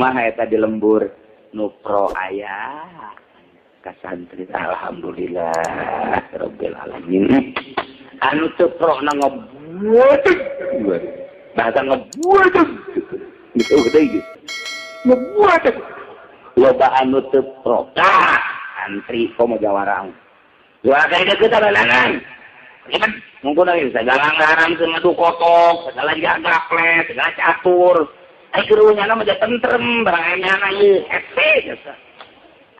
Kumaha eta di lembur nu pro aya ka santri, alhamdulillah rabbil alamin. Anu teu pro na ngebuat bahasa ngebuat gitu deui ngebuat loba anu teu pro tah santri komo jawara juara ka kita balangan. Mungkin lagi segala ngaram ngadu kotok, segala gaple, segala catur. Ai kerunya mah tentrem barang nyana ieu hese geus.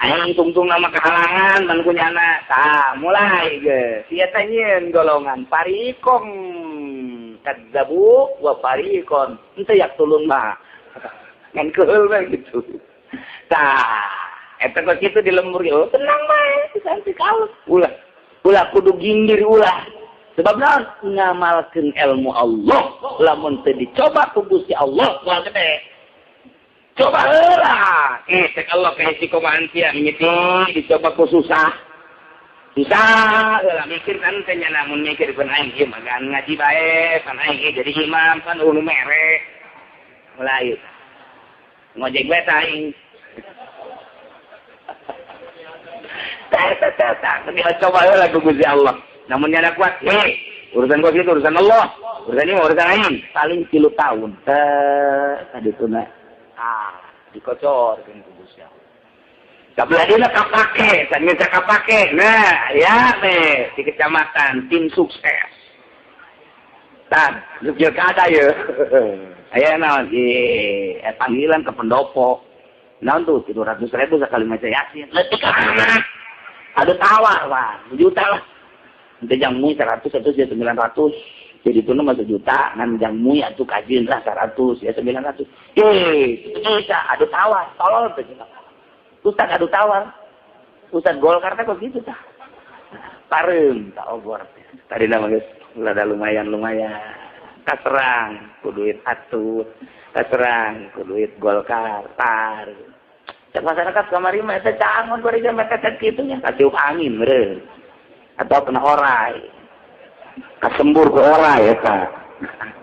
Aya tungtung nama kehalangan man ku nyana. Tah mulai ge. Sia teh nyieun golongan fariqom kadzabu wa fariqon henteu yak tulung mah. Ngan keheul we gitu. Tah eta kok kitu di lembur ge tenang bae santri kaul. Ulah ulah kudu gindir ulah. Sebab naon ngamalkeun ilmu Allah lamun teu dicoba ku Gusti Allah moal gede. Coba heula. Cek Allah ka hiji kumaha sia mimiti dicoba ku susah. Susah heula mikir kan teh nya lamun mikir pun aing ieu mah ngaji bae, pan aing ieu jadi imam pan nu mere. Mulai ngojek bae tah aing. Tah coba heula ku Gusti Allah. Namun nyana kuat, hei, urusan gua gitu, urusan Allah, urusan ini urusan lain, paling 3 tahun. Tadi tuna, dikocor kan Gusti Allah. Kabelah dina kapake, sanes kapake. Nah, ya teh di kecamatan tim sukses. Tan, pilkada ye. Aya naon panggilan ke pendopo. Naon tuh 300.000 sekali maca Yasin. Leutik amat. Aduh tawar, wah, juta lah. Nanti jang mui 100 atau 900. Jadi itu mah sejuta, ngan jang mui atuh kajin lah 100 ya 900. Bisa adu tawar, tolol teh. Ustaz adu tawar. Ustaz Golkar teh kok gitu tah. Pareum tak obor. Tadi nama geus rada lumayan-lumayan. Kaserang ku duit atut, kaserang ku duit Golkar, tar. Cek masyarakat kamari mah eta cangon bari jam eta kitu nya katiup angin meureun. Atau kena orai, kasembur ke orai ya kak.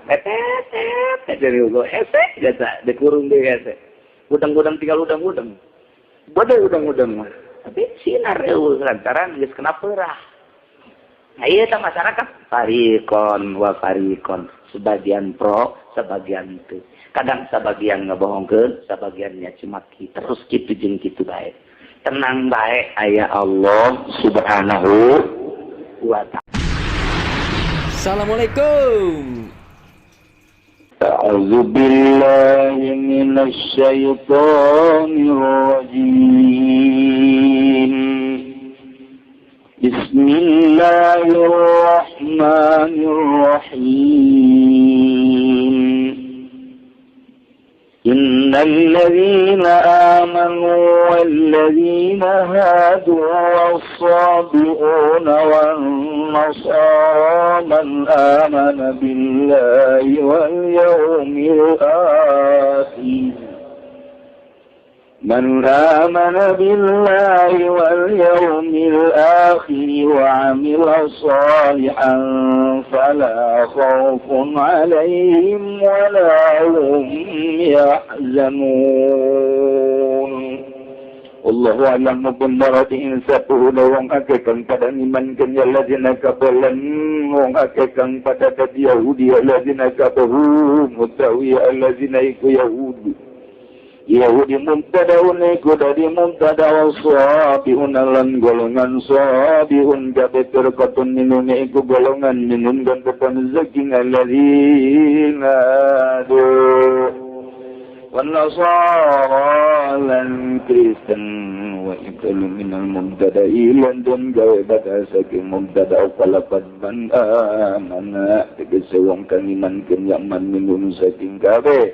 Tetet dari ugo hese jasa dikurung deh hese. Udang-udang tinggal udang-udang, bodoh udang-udang mah. Tapi sinar lantaran geus kena perah. Nah iya ta masyarakat farikon wa farikon, sebagian pro, sebagian itu. Kadang sebagian ngebohongkeun, sebagiannya cemaki. Terus kitu jeung kitu bae. Tenang baik ayah Allah subhanahu wa ta'ala. Assalamualaikum. A'udzu billahi minasy syaithanir rajim. Bismillahirrahmanirrahim. Innal ladzina amanu wal ladzina hadu was-sabiuna wan nasara man amana billahi wal yawmil akhir. Man amana billahi wal yawmil akhir wa 'amila salihan fala khaufun 'alaihim wa la hum yahzanun. Wallahu a'lamu bi insafuhu wong akeh kang pada ngimankeun ya alladzina kafaru wong akeh kang pada dadi Yahudi alladzina kafaru mutawi alladzina iku Yahudi Yahudi mubtadaun iku dadi mubtada wa sabiun lan golongan sabiun kabeh firqatun minun iku golongan minun gantepan zaking alladzina adu wan nasara lan Kristen wa ibtalu minal mubtada'i lan dun gawe badha saking mubtada kalapan man amana tegese wong kang imankeun yaman minun saking kabeh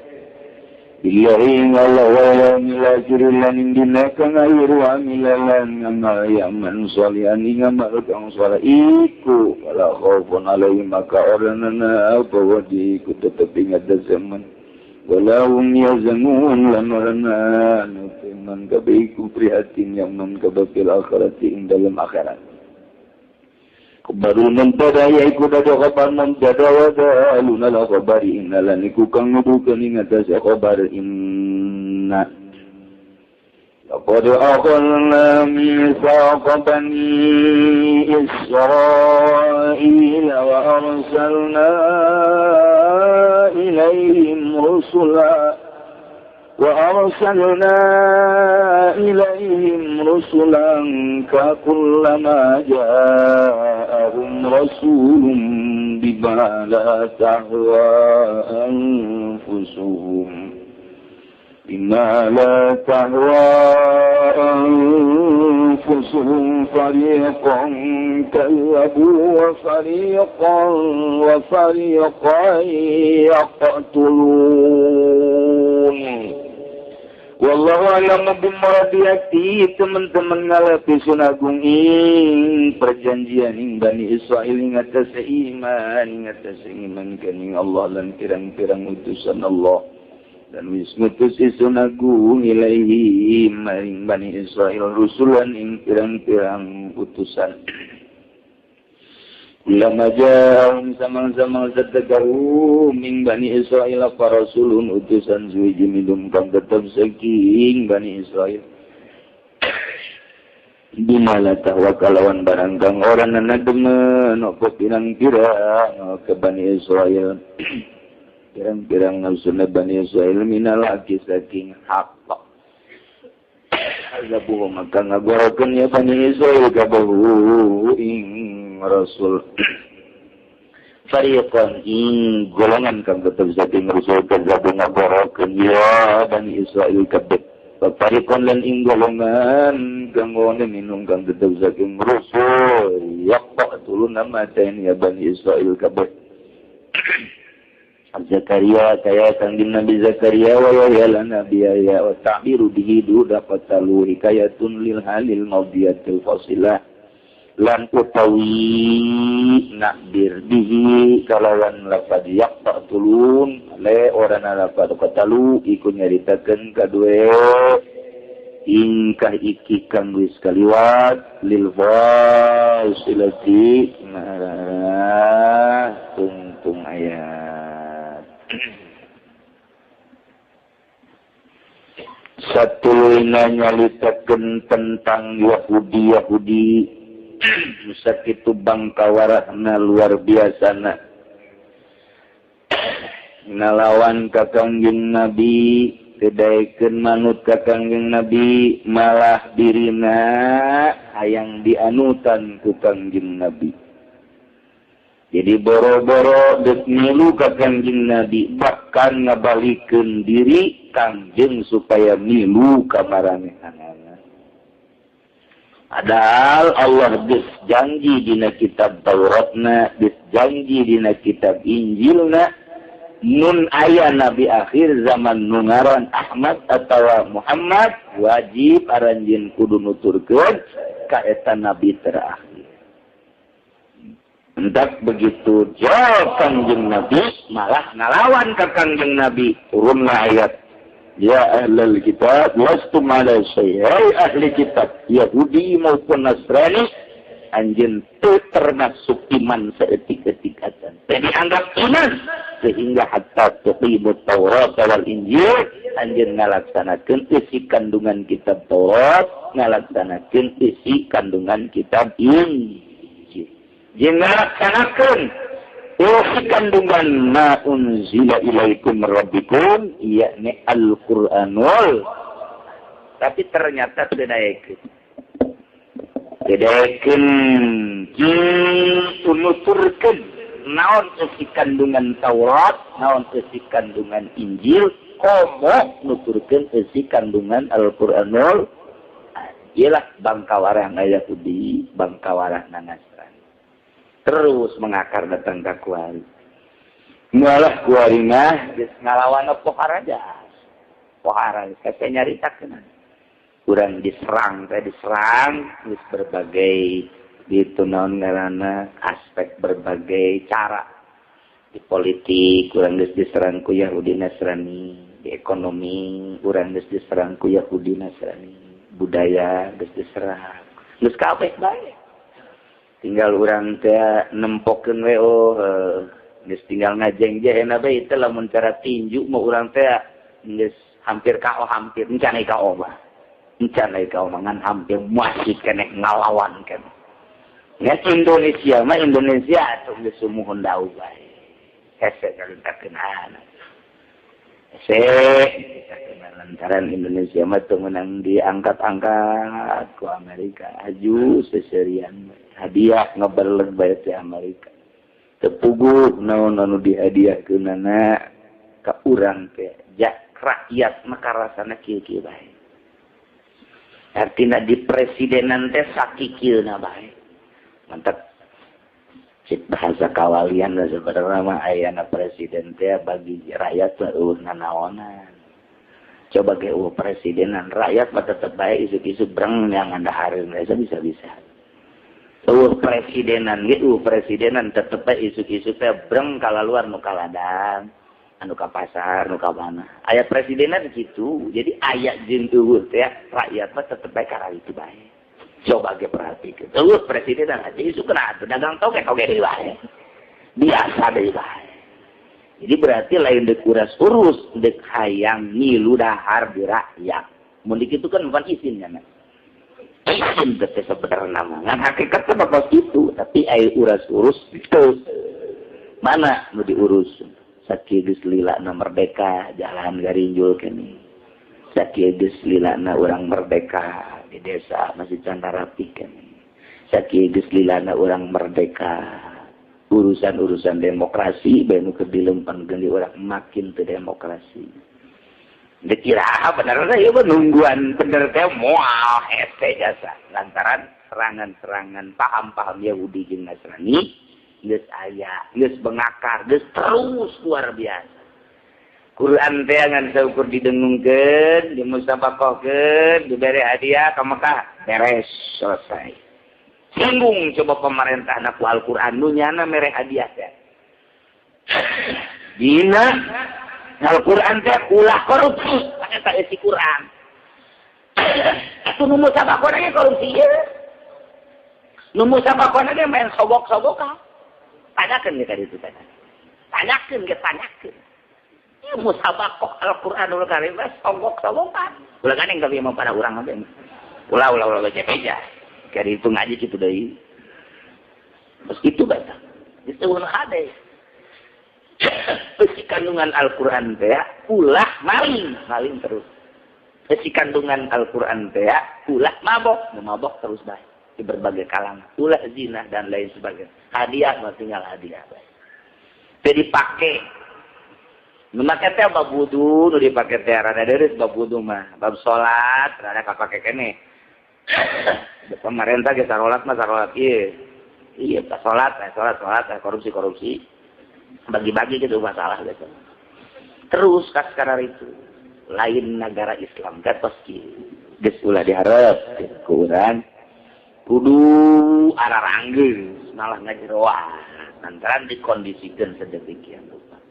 billahi Allah wa yawmil akhir lan ing dina kang akhir wa amilan ngamal yaman sholihan ing amal kang saleh iku wala khaufun alaihim maka ora nana apa wedi iku tetep ing zaman wala hum yazanun lan ora nana man kabeh iku prihatin yaman kabeh akhirati ing dalem akhirat. Baru mubtada yaiku dadi khabar mubtada wa daluna la khabari inna lan iku kang nuduhkeun ing atase khabar inna. anjeunna. Laqad akhadna mitsaqa bani Israil wa arsalna ilaihim rusula wa arsalna ilaihim rusulan kullama ja'ahum rasulun bima la tahwa anfusuhum bima la tahwa anfusuhum fariqan kazzabu wa fariqan yaqtulun. Wallahu a'lam bimaradiyati. Teman-teman ngalapi sunagung ing perjanjian ing Bani Israil ing atase iman, ing atase iman kaning Allah lan pirang-pirang utusan Allah. Dan wis ngutus isun agung ilaihi maring Bani Israil rusulan ing pirang-pirang utusan. Ulama ja'ahum samang-samang sadaqahu min Bani Israil apa rasulun utusan suwiji minum kang tetep saking Bani Israil. Bima la tahwa kalawan barang kang ora nana demen apa pirang-pirang ke Bani Israil. Pirang-pirang nafsuna Bani Israil minal haqi saking hak. Azabuhu maka ngagorokeun ya Bani Israil kabahu ing Rasul. Fariqan ing golongan kang tetep saking Rasul kazabu ngagorokeun ya Bani Israil kabeh. Fariqan lan ing golongan kang ngone minum kang tetep saking Rasul yaqtuluna matain ya Bani Israil kabeh. Zakaria kaya kangjeng Nabi Zakaria wa ya lan Nabi ya wa ta'biru bihi du daqatalu hikayatun lil halil mawdiyatil fasilah lan utawi nakbir bihi kalawan lafad yaqtulun le orana lafad qatalu iku nyaritakeun kadue ingkah iki kang wis kaliwat lil fasilati nah tungtung ayat. Satuluyna nyalitakeun tentang Yahudi-Yahudi sakitu bangkawarahna luar biasana ngalawan ka Kangjeng Nabi, kedaekeun manut ka Kangjeng Nabi, malah dirina hayang dianutan ku Kangjeng Nabi. Jadi boro-boro deuk milu ka Kangjeng Nabi, bahkan ngabalikeun diri Kangjeng supaya milu ka maranehanana. Padahal Allah geus janji dina kitab Tauratna, geus janji dina kitab Injilna, nun aya nabi akhir zaman nu ngaran Ahmad atawa Muhammad, wajib aranjeun kudu nuturkeun ka eta nabi terakhir. Hendak begitu jauh Kangjeng Nabi, malah ngalawan ke Kangjeng Nabi. Turunlah ayat, ya ahlal kitab, lastum ala syai'. Hai ahli kitab, Yahudi maupun Nasrani, anjeun teu termasuk iman seetik-etik acan. Teu dianggap iman sehingga hatta tuqimut Taurat wal Injil, anjeun ngalaksanakeun isi kandungan kitab Taurat, ngalaksanakeun isi kandungan kitab Injil. Jeung ngalaksanakeun isi kandungan ma unzila ilaikum rabbikum, yakni Al-Qur'anul. Tapi ternyata teu daekeun. Teu daekeun kitu nuturkeun naon isi kandungan Taurat, naon isi kandungan Injil, komo nuturkeun isi kandungan Al-Qur'anul. Iyalah bangkawarah Yahudi, bangkawarah Nasrani. Terus mengakar datang ke kuari. Malah kuari mah geus ngalawan pohara jas. Pohara geus nyaritakeun. Urang diserang teh diserang geus berbagai ditu naon ngaranna aspek berbagai cara. Di politik urang geus diserang ku Yahudi Nasrani, di ekonomi urang geus diserang ku Yahudi Nasrani, budaya geus diserang. Geus kabeh bae. Tinggal urang teh nempokeun we oh geus tinggal ngajeng-jehna bae teh lamun cara tinju mah urang teh geus Hampir KO, hampir encan KO mah. Encan KO mah ngan hampir masih keneh ngalawan keneh. Ya Indonesia mah Indonesia atuh geus sumuhun dau bae. Hese ngalintakeun. Hese lantaran Indonesia mah teu meunang diangkat-angkat ku Amerika. Aju seserian hadiah ngaberleg bae ti Amerika. Teu puguh naon anu dihadiahkeunana ka urang teh. Jak rakyat maka rasana kieu-kieu bae. Artina di presidenan teh sakikieuna bae. Mantap. Cik bahasa kawalian lah sebenarnya mah ayana presiden teh bagi rakyat mah eueuh nanaonan. Coba ge eueuh presidenan rakyat mah tetep bae isuk-isuk breng yang andahareun bisa-bisa. Eueuh presidenan ge eueuh presidenan tetep bae isuk-isuk teh breng kalaluar nu kaladang, anu ka pasar, nu ka mana. Aya presidenan kitu. Jadi aya jeung eueuh teh rakyat mah tetep bae kararitu bae. Coba ge perhatikan. Eueuh presidenan aja isuk kena atuh dagang toge toge deui bae. Biasa deui bae. Jadi berarti lain deuk uras-urus, deuk hayang ngilu dahar di rakyat. Mun dikitu kan bukan izin kan. Izin teh sebenarnya mah. Ngan hakikatna mah kitu, tapi aya uras-urus teu. Mana nu diurus? Sakieu geus lilana merdeka, jalan garinjul keneh. Sakieu geus lilana urang merdeka di desa masih can rapi keneh. Sakieu geus lilana urang merdeka. Urusan-urusan demokrasi bae nu keur dilempengkeun di urang makin teu demokrasi. Dikira bener teh ieu nungguan bener teh moal hese jasa lantaran serangan-serangan paham-paham Yahudi jeung Nasrani geus aya, geus bengakar, geus terus luar biasa. Quran teh ngan saukur didengungkeun, dimusabaqahkeun, dibere hadiah ka Mekah, beres selesai. Singgung coba pemerintah ku Al-Quran nu nyana mere hadiah teh. Dina Al-Quran teh ulah korupsi, eta isi Quran. Atuh nu musabaqahna ge korupsi ieu. Nu musabaqahna ge main sobok-sobokan. Tanyakeun ge ka ditu teh. Tanyakeun ge tanyakeun. Ieu musabaqah Al-Qur'anul Karim mah sogok-sogokan. Ulah gandeng tapi mah pada urang mah. Ulah ulah ulah beja-beja. Kari itu ngaji kitu deui. Terus kitu bae tah. Geus eueuh hade. Isi kandungan Al-Qur'an teh ulah maling, maling terus. Isi kandungan Al-Qur'an teh ulah mabok, mabok terus bae di berbagai kalangan, ulah zina dan lain sebagainya. Hadiah mah tinggal hadiah bae. Teu dipake. Nu make teh bab wudu, nu dipake teh rada deureuh bab wudu mah, bab salat rada kapake keneh. Pemerintah ge sarolat mah sarolat ieu. Iya, pas salat, salat, salat, korupsi-korupsi. Bagi-bagi gitu masalah gitu. Terus kas itu lain negara Islam kan pasti geus ulah diharap ku urang kudu araranggeus malah ngajeroan lantaran dikondisikeun sedemikian rupa.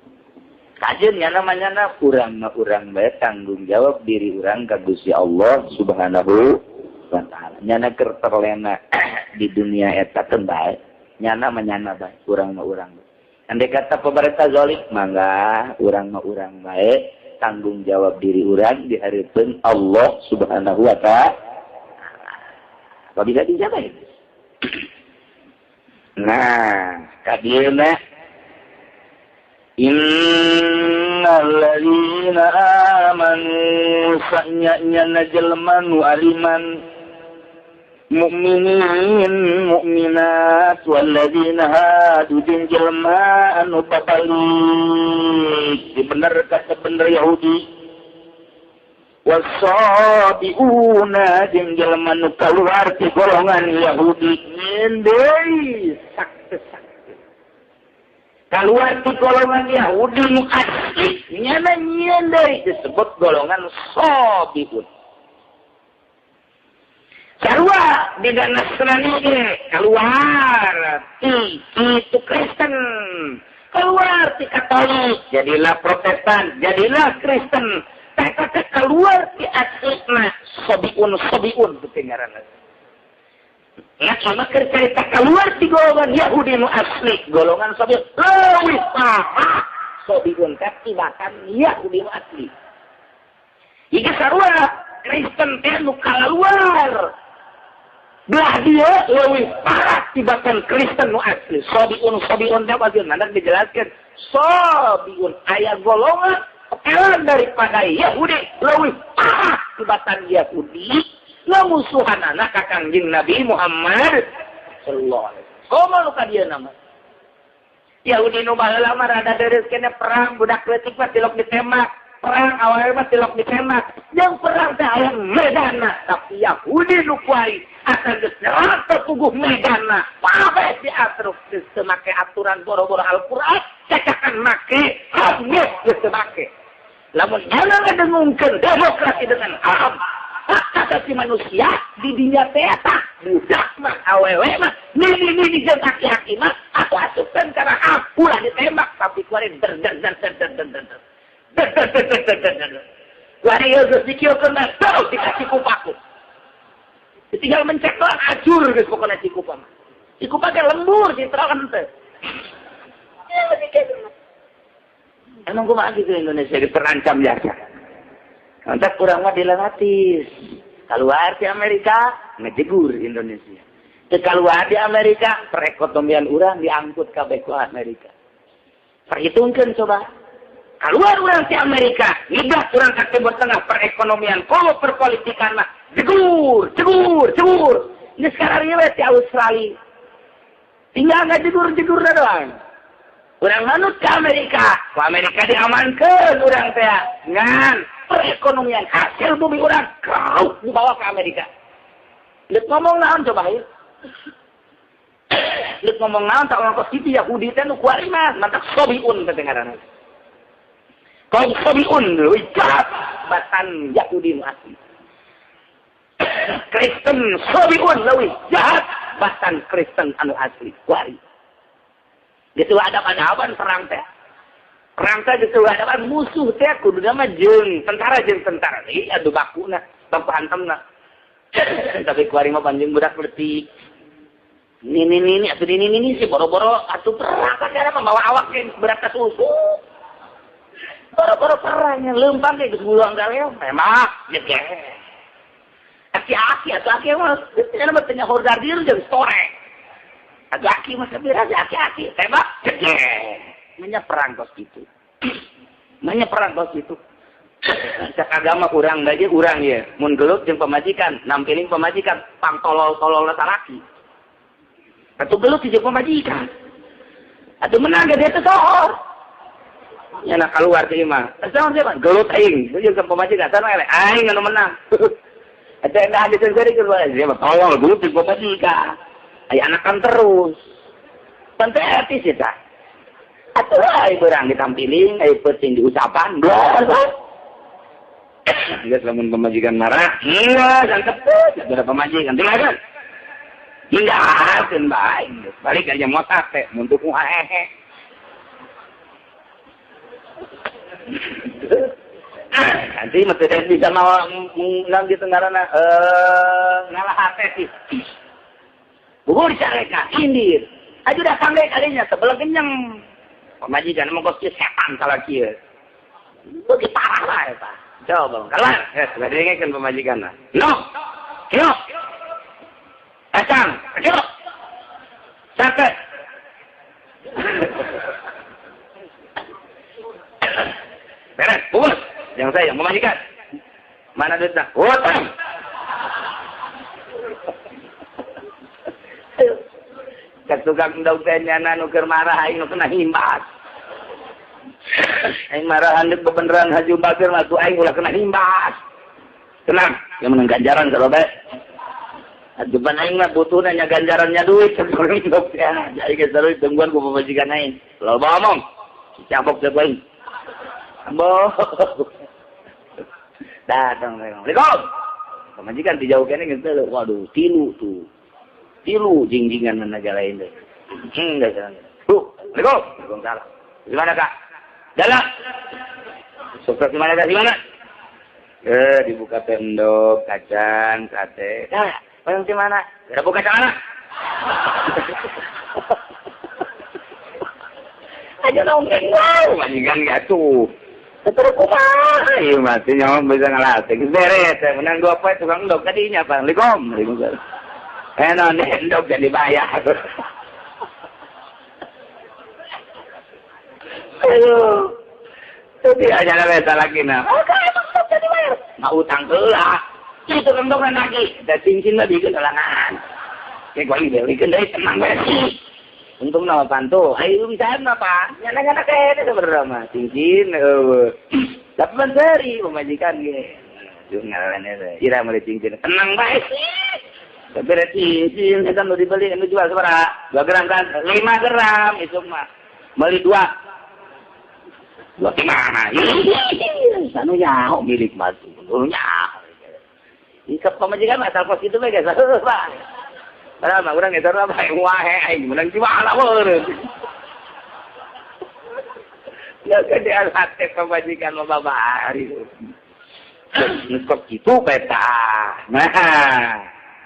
Kajeun nya namanya urang mah urang bae tanggung jawab diri urang ka Gusti Allah Subhanahu wa taala. Nyana keur terlena di dunia eta keun bae, nyana mah nyana bae, urang mah urang. Andai kata pemerintah zalim, mangga urang mah urang bae, tanggung jawab diri urang di hareupeun Allah Subhanahu wa taala. Bisa dijaga ya. Nah, kadieuna innal ladzina amanu sanya jelema nu ariman mukminin mukminat walladzina hadu jeung jelema anu babalik bener kata bener Yahudi wasabiuna jeung jelema nu kaluar ti golongan Yahudi nyeun sakte-sakte kaluar ti golongan Yahudi nu asli nyana nyieun deui disebut golongan sabiun. Sarua dina Nasrani keluar ti itu Kristen, keluar ti Katolik, jadilah Protestan, jadilah Kristen. Eta keluar ti aslina sabiun sabiun teu ngaranna. Nah, mah keur carita keluar ti golongan Yahudi nu asli, golongan sabiun leuwih parah sabiun teh tibatan Yahudi nu asli. Ieu sarua Kristen teh nu kaluar. Belah dia leuwih parah tibatan Kristen nu asli. Sobiun sobiun teh pasti nanti dijelaskan. Sobiun aya golongan pekelan daripada Yahudi leuwih parah tibatan Yahudi ngamusuhan anak ka Kangjeng Nabi Muhammad sallallahu alaihi wasallam. Komo nu ka dieu nama? Yahudi nu baheula mah rada deureuh keneh perang budak leutik mah tilok ditembak. Perang awalnya mah tilok ditembak. Yang perang teh aya medanna, tapi Yahudi nu kuari akan geus nyerang terpuguh medanna. Pabe diatur geus teu make aturan boro-boro Al-Qur'an, cacakan make HAM geus teu make. Lamun nyana ngadengungkeun demokrasi dengan HAM, hak asasi manusia di dinya teh tah budak mah awewe mah nini-nini jeung aki-aki mah aku asupkeun kana HAM ulah ditembak tapi kuari der der der der der der der. Kuari geus dikieukeun mah terus dikasih kupaku. Tinggal mencet doang acur geus pokona cikupa mah. Cikupa teh lembur citrakan teh. Emang kumaha gitu Indonesia diperancam biasa. Mantap kurang mah dilematis. Keluar di Amerika ngejegur Indonesia. Keluar di Amerika perekonomian urang diangkut kabeh ku Amerika. Perhitungkeun coba. Keluar urang di Amerika, ngidak urang ka Timur Tengah perekonomian, komo perpolitikan mah jegur, jegur, jegur. Ini sekarang ieu di Australia. Tinggal ngajegur-jegur doang. Urang manut ke Amerika, ku Amerika diamankeun urang teh. Ngan perekonomian hasil bumi urang keruk dibawa ke Amerika. Leuk ngomong naon coba ieu? Leuk ngomong naon tak orang kos kitu Yahudi teh nu kuari mah, mantak sobiun teh ngaranna. Kaum sobiun leuwih jahat batan Yahudi nu asli. Kristen sobiun leuwih jahat batan Kristen anu asli kuari. Gitu hadap-hadapan perang teh. Perang teh gitu hadapan musuh teh kuduna mah jeung tentara ieu adu bakuna, baku hantemna. Tapi kuari mah panjang budak leutik. Nini nini atuh nini nini si boro-boro atuh perang kan mah mawa awak ge berat ka susu. Boro-boro perangnya leumpang ge geus buluang galeo. Memang ge. Aki-aki atuh aki mah geus mah teu nyaho dardir jeung store. Atuh aki mah sabira aki-aki tembak jegeh. Manya perang kos kitu. Manya perang kos kitu. Cak agama urang bae urang ye. Mun gelut jeung pamajikan, nampiling pamajikan pangtolol-tololna salaki. Atuh gelut jeung pamajikan. Atuh menang ge dia teh sohor. Nya nak keluar teh mah. Saur siapa? Gelut aing jeung pamajikan sana eleh aing anu menang. Atuh endah diseureuri keur dia mah tolol gelut jeung pamajikan. Aya anakan terus. Pan teh etis eta. Atuh ai beurang ditampiling, ai peuting diucapan, blah. Geus lamun pamajikan marah, geus sangkep teh ada pamajikan tinggalkeun. Tinggalkeun bae, balik aja motak teh mun teu hehe. Nanti mah teh bisa mawa nang kitu ngaranna ngalah hate sih. Bubur careka indir. Aja datang deh kalinya sebelah kenyang. Pamajikan mah kos setan salah kieu. Beuki parah lah eta. Coba keluar. Geus badengekeun pamajikanna. No. Yo. Kacang, yo. Sate. Beres, bubur. Yang saya yang pamajikan. Mana duitna? Hutang. Cak tukang endog teh nyana nu keur marah aing nu kena himbas. Aing marah handeup bebeneran haju bageur mah tuh aing ulah kena himbas. Tenang, yang menang ganjaran kalau bae. Ajuban aing mah butuhna nya ganjarannya duit cek tukang endog teh. Jadi geus sarua tungguan ku pamajikan aing. Loba omong. Cabok cek aing. Ambo. Datang Assalamualaikum. Pamajikan dijauh kene geus teh. Waduh, tilu tuh. Tilu jingjingan naga lain deh. Enggak. Bu, Assalamualaikum. Waalaikumsalam. Gimana, Kak? Jalan. Sopir gimana, Kak? Gimana? Dibuka tendok, kacang, sate. Dah, orang di mana? Udah buka celana. Aja nongkrong wow, majikan gak tuh. Terus kumaha ieu mah teh nyawa bisa ngalatih. Geus beres menang 2 poe tukang endog tadinya Pak. Assalamualaikum. Non endog jadi bayar. Aduh. Itu aja lah beta lagi nah. Emang endog jadi bayar. Mau utang heula. Itu endog lagi. Da cincin mah bikin ulangan. Kayak gua dibelikeun deui tenang bae. Untung nama pantu, ayo bisa apa? Nyana-nyana kayaknya sebenarnya mah cincin, tapi benseri pemajikan ge. Jeung ngaranna ira meuli cincin, tenang bae sih. Tapi ada cincin eta nu dibeli nu jual sabaraha? 2 gram kan? 5 gram itu mah. Meuli 2. 2 gimana? Anu nyaho milik mah tuh, nu nyaho. Ieu pemajikan asal kos kitu bae geus. Heuh, Pak. Padahal mah urang eta mah bae wae aing menang jiwala meureun. Ya gede hate pamajikan mah babari. Geus kok kitu beta. Nah,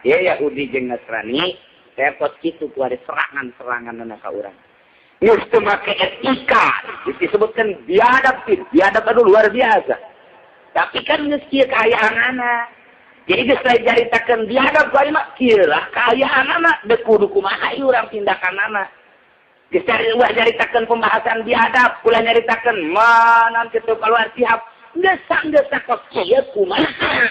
ieu Yahudi jeung Nasrani repot kitu ku ari serangan-seranganna ka urang. Geus teu make etika, disebutkan biadab, biadab aduh luar biasa. Tapi kan geus kieu kaayaanana. Jadi geus lain caritakeun biadab ku aing mah kieu lah kaayaanana deuk kudu kumaha ieu urang tindakanana. Geus ulah nyaritakeun pembahasan biadab, ulah nyaritakeun manan kitu keluar siap. Geus geus kos kieu kumaha.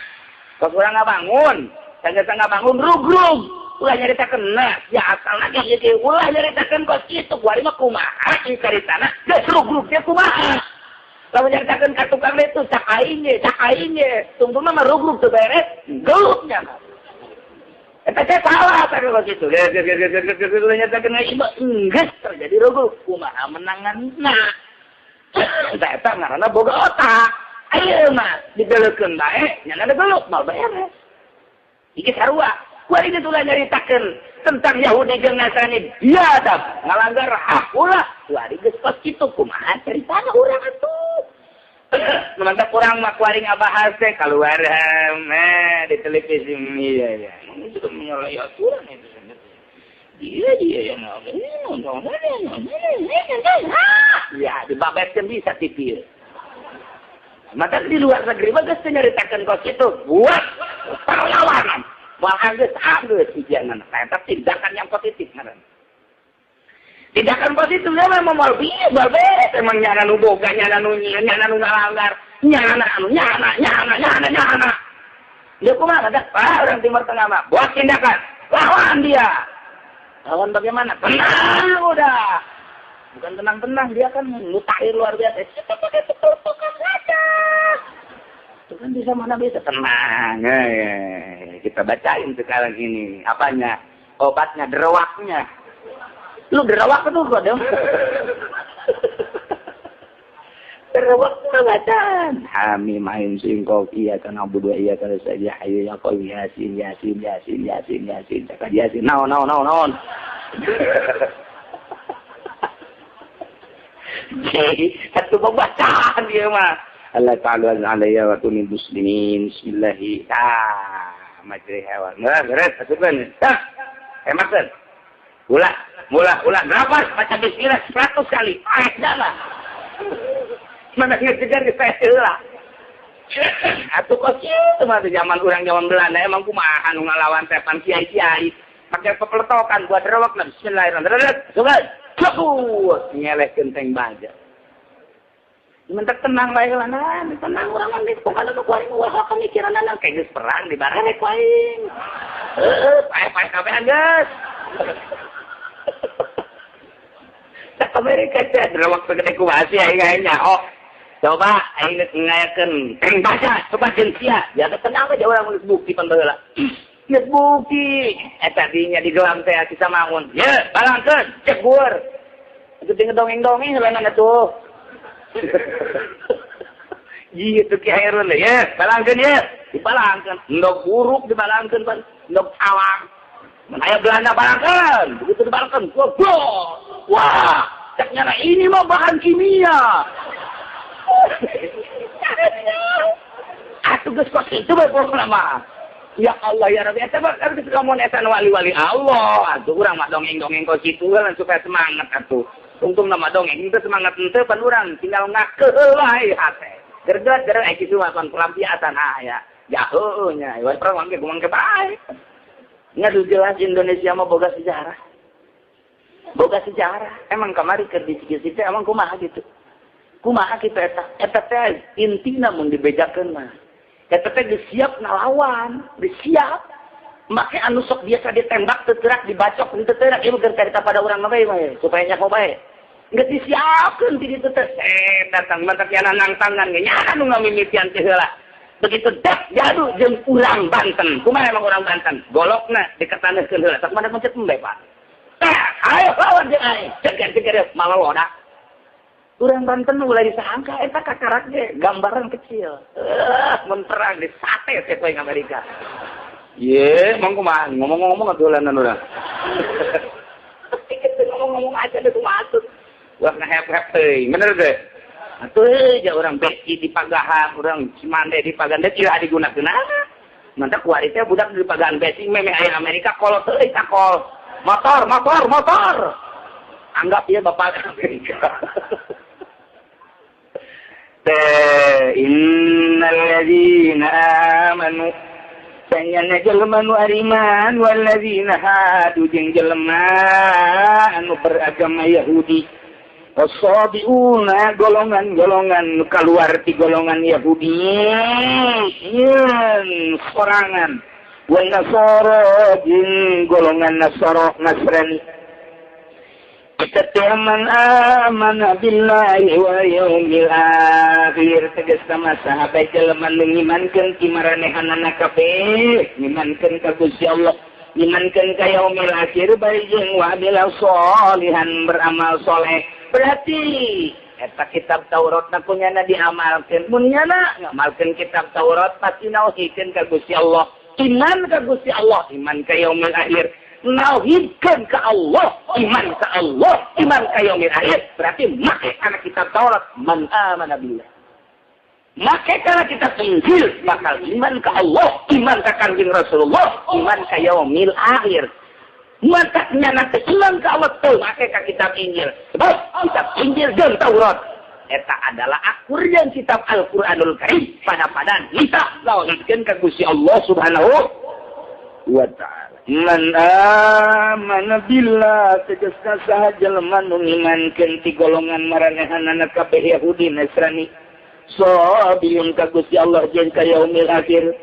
Kos urang ngabangun, geus ngabangun rug-rug. Ulah nyaritakeun nah, ya asalna ge ieu ulah nyaritakeun kos kitu ku aing mah kumaha ieu caritana geus rug-rug teh kumaha. Lamun nyaritakeun ka tukang itu cak aing ge, tungtungna mah rug-rug teu beres, gelupnya. Eta teh salah teh kos kitu. Geus nyaritakeun ieu mah geus terjadi rug-rug kumaha menanganna. Eta ngaranna boga otak. Ayeuna mah digeleukeun bae, nyana gelup mal beres. Iki sarua. Kuari itu ulah nyaritakeun tentang Yahudi jeung Nasrani biadab ngalanggar hak ulah. Kuari geus kos kitu kumaha caritana urang atuh. Mantap kurang mah kuari ngabahas teh kaluar di televisi iya iya. Ini juga menyalahi aturan itu sebenarnya. Dia yang ya dibabetkeun bisa TV. Maka di luar negeri mah geus nyaritakeun kos kitu buat perlawanan. Wah geus geus hijianna. Eta tindakan yang positif ngaran. Tindakan positif memang moal bieu moal beres emang nyana nu boga nyana nu nyana nu ngalanggar nyana anu nyana nyana nyana nyana. Ieu kumaha da orang Timur Tengah mah buat tindakan lawan dia. Lawan bagaimana? Tenang udah. Bukan tenang-tenang, dia kan mutakhir luar biasa. Kita pakai petortokan saja. Itu kan bisa mana bisa tenang. Kita bacain sekarang ini. Apanya? Obatnya, derewaknya. Lu derewak tuh kok dong. Derewak mah bacaan. Hamim ain sin qaf iya kana budu iya kana saja hayyu ya qayyum yasin yasin yasin yasin yasin cakap yasin naon naon naon naon. Jadi satu pembacaan dia mah. Allah ta'ala alaiya wa tunil muslimin bismillahi ah majri hewan. Nah, beres masukkan. Tah. Hematkeun. Ulah, ulah, ulah berapa baca bismillah 100 kali. Ah, dah. Mana ngejegar geus heula. Atuh kos kieu mah zaman urang zaman Belanda emang kumaha nu ngalawan teh pan kiai-kiai. Pakai pepeletokan buat rewak bismillahirrahmanirrahim. Coba. Cukup ngelehkeun teng baja. Mentak tenang bae lah, tenang urang mah geus pokona nu kuaing ulah pemikiranna kayak geus perang di bareng ku aing. Heueuh, paeh-paeh kabehan geus. Tak Amerika teh drewak segede kumaha sih aing aing nyaho. Coba aing geus ngayakeun teng baja, coba jeung sia. Ya tenang aja urang geus bukti pan baheula. Geus bukti eta dinya digelam teh sisa mangun. Ye, balangkeun, cegur. Itu tinggal dongeng-dongeng heulana tuh. Iya tuh Ki Hairun ya, balangkeun ye, dibalangkeun. Endog buruk dibalangkeun pan, endog cawang. Mun aya Belanda balangkeun, begitu dibalangkeun, goblok. Wah, cek nyana ini mah bahan kimia. Atuh geus kos kitu bae pokona mah. Ya Allah ya Rabbi, eta mah geus lamun eta wali-wali Allah. Atuh urang mah dongeng-dongeng kos kitu lah supaya semangat atuh. Untung nama dongeng itu semangat henteu pan urang tinggal ngakeuh wae hate. Gerget gerget ai kitu mah pan pelampiasan ah ya. Ya heueuh nya, we perang mangke kumangke bae. Ngadu jelas Indonesia mah boga sejarah. Boga sejarah. Emang kamari keur dicikis teh emang kumaha gitu. Kumaha kitu eta? Eta teh intina mun dibejakeun mah. Eta teh geus siap ngalawan, geus siap. Make anu sok biasa ditembak teu teurak, dibacok teu teurak, ieu keur carita pada urang mah bae mah supaya nyaho bae. Geus disiapkeun di ditu teh datang mantak yana nang tangan ge nya anu ngamimitian teh heula. Begitu dak jadu jeung urang Banten. Kumaha emang urang Banten? Golokna diketaneuhkeun heula. Sok mana mencet embe, Pak. Tah, ayo lawan jeung aing. Ceger-ceger maloloda. Urang Banten ulah disangka eta kakarak ge gambaran kecil. Mun perang di sate teh poe Amerika. Ye, emang kumaha ngomong-ngomong atuh urang. Ngomong-ngomong aja deh kumaha atuh. Ulah ngahep-hep teuing, bener teh? Atuh ja urang beci di Pagahan, urang Cimande di Pagahan teh tidak digunakeun. Mantap kuari teh budak di Pagahan beci memeh aya Amerika kolot teuing takol. Motor, motor, motor. Anggap ieu bapak Amerika. Teh innal ladzina amanu sanyana jelema nu ariman walladzina hadu jeung jelema anu beragama Yahudi wasabiuna golongan-golongan nu kaluar ti golongan Yahudi yeun sorangan wan nasara jeung golongan Nasara Nasrani man amana billahi wa yaumil akhir tegas sama sahabat jelema nu ngimankeun ki maranehanana kabeh ngimankeun ka Gusti Allah ngimankeun ka yaumil akhir bari jeung wa amila sholihan beramal soleh berarti eta kitab Taurat na kunyana diamalkeun mun nyana ngamalkeun kitab Taurat pasti nauhidkeun ka Gusti Allah iman ka Gusti Allah iman ka yaumil akhir nauhidkeun ka Allah, iman ka Allah, iman ka yaumil akhir. Berarti make kana kitab Taurat man amana billah. Make kana kitab Injil bakal iman ka Allah, iman ka Kanjeng Rasulullah, iman ka yaumil akhir. Maka nyana teh iman ka Allah teu make ka kitab Injil. Sebab kitab Injil jeung Taurat eta adalah akur jeung kitab Al-Qur'anul Karim pada-padan kita nauhidkeun ka Gusti Allah Subhanahu wa ta'ala. Man amana billah tegasna saha jelema nu ngimankeun ti golongan maranehanana kabeh Yahudi Nasrani sabiun ka Gusti Allah jeung ka yaumil akhir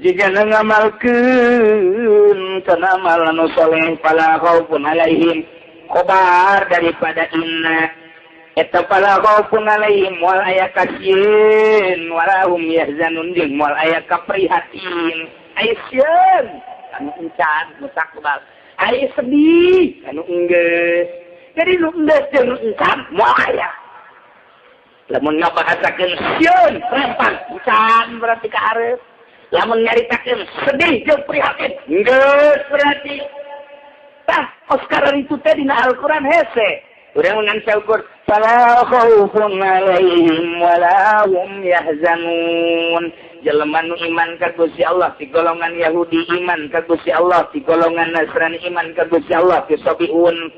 jigana ngamalkeun kana amal anu saleh fala khaufun alaihim khobar daripada inna eta fala khaufun alaihim wal aya kasieun walahum yahzanun jeung moal aya kaprihatin aya sieun anu encan mustakbal aya sedih anu enggeus jadi nu enggeus jeung nu encan moal aya lamun ngabahasakeun sieun rempang encan berarti ka hareup lamun nyaritakeun sedih jeung prihatin enggeus berarti tah Oscar itu teh dina Al-Qur'an hese urang ngan saukur fala khaufun alaihim wala hum yahzanun jelema nu iman ka Gusti Allah ti golongan Yahudi iman ka Gusti Allah ti golongan Nasrani iman ka Gusti Allah ti sabiun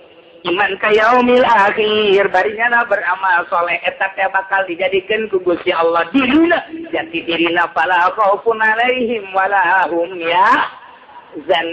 iman ka yaumil akhir bari nyana beramal soleh eta teh bakal dijadikeun ku Gusti Allah dirina jati dirina fala khaufun alaihim wala hum yahzanun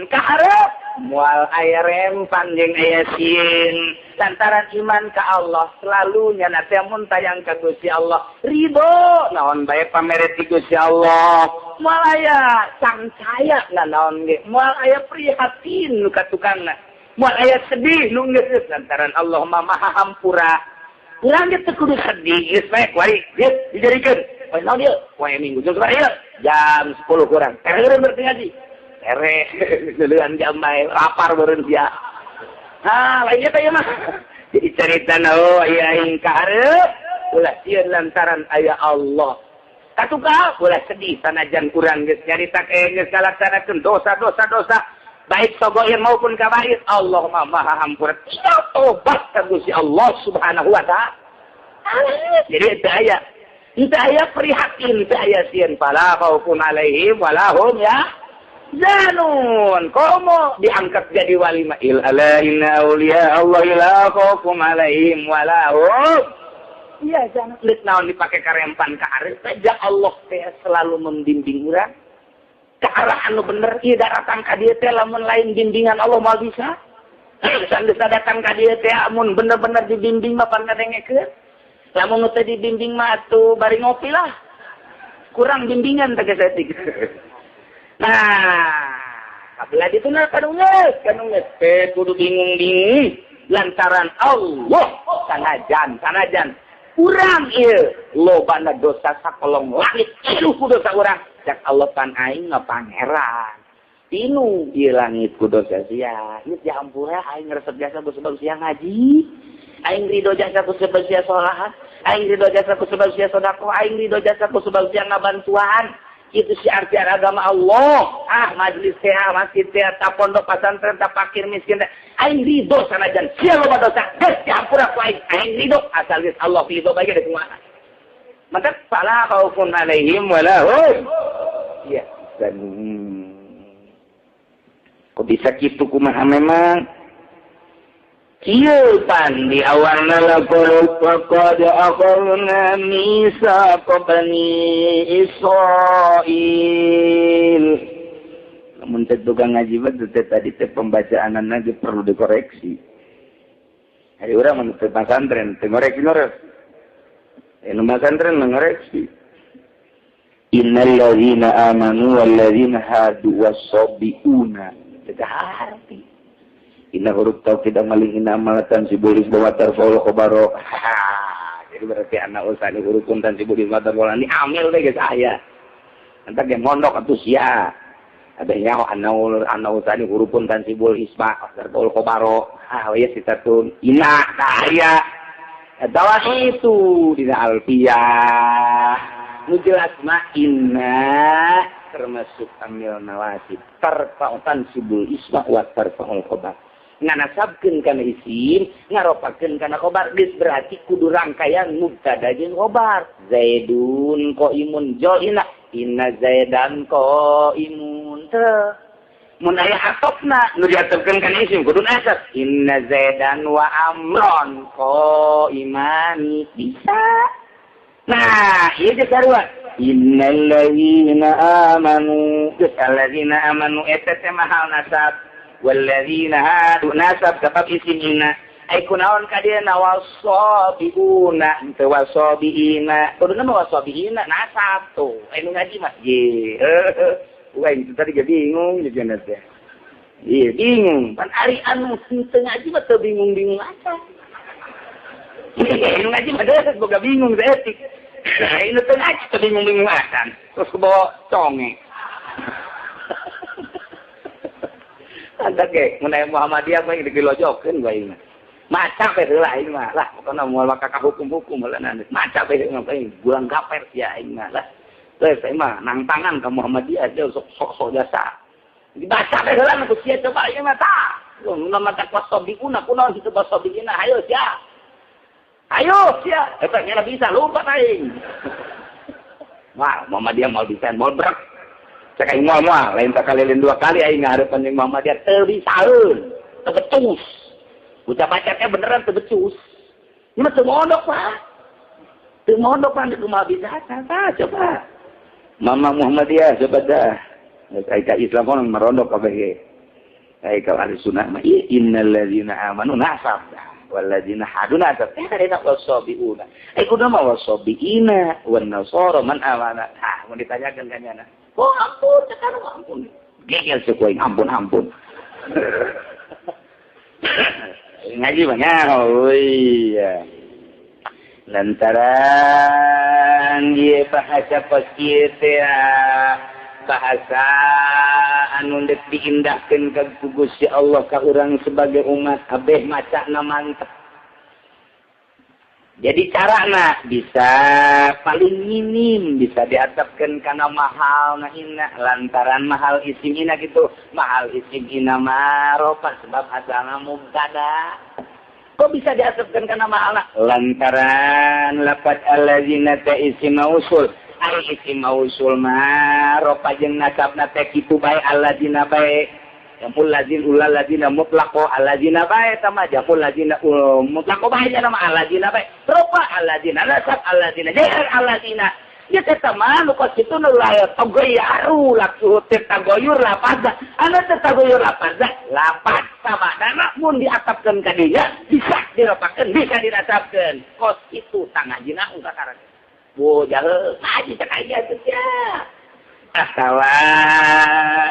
kaharep moal aya rempan jeung aya sieun lantaran iman ka Allah selalu nyana teh mun tayang ka Gusti Allah ridho naon bae pamere ti Gusti Allah moal aya cangcaya naon ge moal aya prihatin nu ka tukangna moal aya sedih nu geus lantaran Allah mah maha hampura urang ge teu kudu sedih geus bae kuari geus dijadikeun poe naon ieu poe minggu jeung ieu jam 10 kurang tereureun berarti ngaji tere leuleun jam bae lapar beureun sia ha lainnya teh mah jadi carita oh aya aing ka hareup ulah sieun lantaran aya Allah katuka ulah sedih sanajan kurang geus nyarita geus kalaksanakeun dosa-dosa dosa baik sogoir maupun kabair Allah mah maha hampura tinggal tobat ka Gusti Allah Subhanahu wa ta'ala jadi teu aya prihatin teu aya sieun fala khaufun alaihim wala hum ya Yahzanun. Komo diangkat jadi wali mah il ala inna auliya Allah la khaufun alaihim wala hum. Iya jangan leuk naon dipake karempan ka arep teh ja Allah teh selalu membimbing urang ke arah anu bener. Ieu datang ka dieu teh lamun lain bimbingan Allah moal bisa. Sanggeus datang ka dieu teh amun bener-bener dibimbing mah pan ngadengekeun. Lamun teh dibimbing mah atuh bari ngopi lah. Kurang bimbingan teh geus etik. Nah, kabelah ditu na kanungeus teh kudu bingung-bingung lantaran Allah sanajan urang ieu lobana dosa sakolong langit ieu ku dosa urang. Cak Allah pan aing mah pangeran. Tinu ieu langit ku dosa sia. Ieu diampura aing resep jasa ku sebab sia ngaji. Aing ridho jasa ku sebab sia solahan. Aing ridho jasa ku sebab sia sedekah. Aing ridho jasa ku sebab sia ngabantuan. Itu syiar-syiar agama Allah. Ah majelis teh, masjid teh, ta pondok pesantren, ta fakir miskin teh. Aing ridho sanajan sia loba dosa. Geus diampura ku aing. Aing ridho asal geus Allah ridho bae geus kumaha. Maka fala khaufun alaihim wala hum yahzanun. Kok bisa kitu kumaha memang? Kieu pan di awalna laqad faqad akhadna mitsaqa bani Israil. Lamun teh tukang ngaji mah teh tadi teh pembacaanna ge perlu dikoreksi. Hari urang mun teh pasantren teh ngoreksi ngores. Nu pasantren ngoreksi. Innal ladzina amanu wal ladzina hadu was-sabiuna. Teh harti. Inna huruf taukid amaling inna amalatan sibulis bawa tarfaul khobaro. Jadi berarti anak usani hurufun tan sibulis bawa tarfaul ini amil deh guys aya. Entar dia mondok atuh sia. Ada nyaho anak usani hurufun tan sibul isma tarfaul khobaro. Ah ya sitatun inna aya. Eta itu dina alfiyah. Nu jelas mah inna termasuk amil nawasib tarfa'u tansibul isma wa tarfa'ul khobar. Nganasabkeun kana isim, ngaropakeun kana khobar, geus berarti kudu rangkaian mubtada jeung khobar. Zaidun qaimun jol inna, inna zaidan qaimun. Teu mun aya atofna nu diatofkeun kana isim kudu nasab. Inna zaidan wa amron qaimani bisa. Nah, ieu geus sarua. Innal ladzina amanu, geus alladzina amanu eta teh mahal nasab. Walladzina hadu nasab sebab isim inna. Ai kunaon ka dieu na wasabiuna teu wasabiina. Kuduna mah wasabiina nasab tuh. Ai nu ngaji mah ye. Wah, itu tadi ge bingung jeung teh. Iya, bingung. Pan ari anu teu ngaji mah teu bingung-bingung acan. Nu ngaji mah geus boga bingung saeutik. Nah, ini teu ngaji teu bingung-bingung acan. Terus kebawa conge. Ada ge mun aya Muhammadiyah mah digelojokeun bae mah. Maca we heula aing mah lah pokona moal maka ka hukum-hukum heula maca we heula aing buang kaper sia aing mah lah. Geus aing mah nangtangan ka Muhammadiyah dia sok-sok jasa. Dibaca we heula ku sia coba aing mah tah. Nu mata wasabiuna kunaon kitu wasabiina hayo sia. Ayo sia eta nya bisa lupa aing. Wah, Muhammadiyah moal bisa moal berak. Cek aing moal-moal, lain sakalilin dua kali aing ngaharepan jeung Muhammadiyah teu bisaeun, teu becus. Bocah bacanya beneran teu becus. Ini mah teu mondok, Pak. Teu mondok pan kumaha bisa tah coba. Mama Muhammadiyah coba dah. Geus ai ka Islam mah merondok kabeh ge. Ai ka ahli sunnah mah innal ladzina amanu nasab wal ladzina hadu nasab. Eh kada wasabiuna. Ai kudu mah wasabiina wan nasara man amana. Ah mun ditanyakeun ka nyana. Oh ampun, sekarang ampun. Gegel sekuing, ampun, ampun. Ngaji banyak, oh iya. Lantaran dia bahasa pasti bahasa anu deuk diindahkeun ka Gusti Allah ka urang sebagai umat kabeh macana mantep. Jadi carana bisa paling minim bisa diatapkeun kana mahal na inna lantaran mahal isim inna gitu. Mahal isim inna marofa sebab asalna mubtada. Kok bisa diatapkeun kana mahal? Lantaran lafaz alladzina ta isim mausul. Ari isim mausul mah ropa jeung nasabna teh kitu bae alladzina bae. Jamul ladzina ulal ladzina mutlaqo alladzina bae sama jamul ladzina mutlaqo bae nya mah alladzina bae. Ropa alladzina nasab alladzina jar alladzina. Ya teh mah nu kos kitu nu la tagoyaru laku teh tagoyur lapaza. Anu teh tagoyur lapaza lapat sama dana mun diatapkeun ka dinya bisa diropakeun bisa dirasapkeun. Kos kitu tangajina ungkakaran. Wo jahe ngaji cek aja teh ya. Atawa